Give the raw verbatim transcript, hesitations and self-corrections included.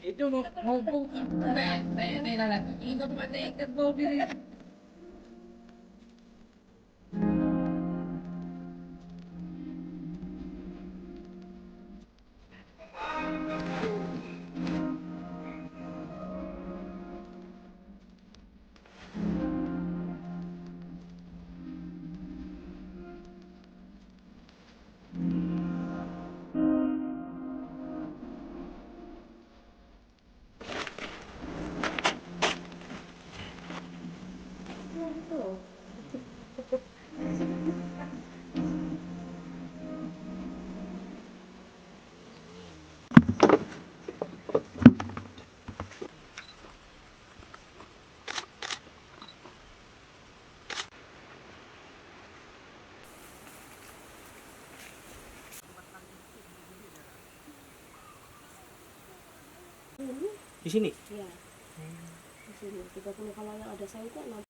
Itu mau, mau, mau, ini, ini, ini, ini, ini, ini, ini, ini, Di sini? Ya. Di sini, tiga puluh, kalau yang ada sangkut,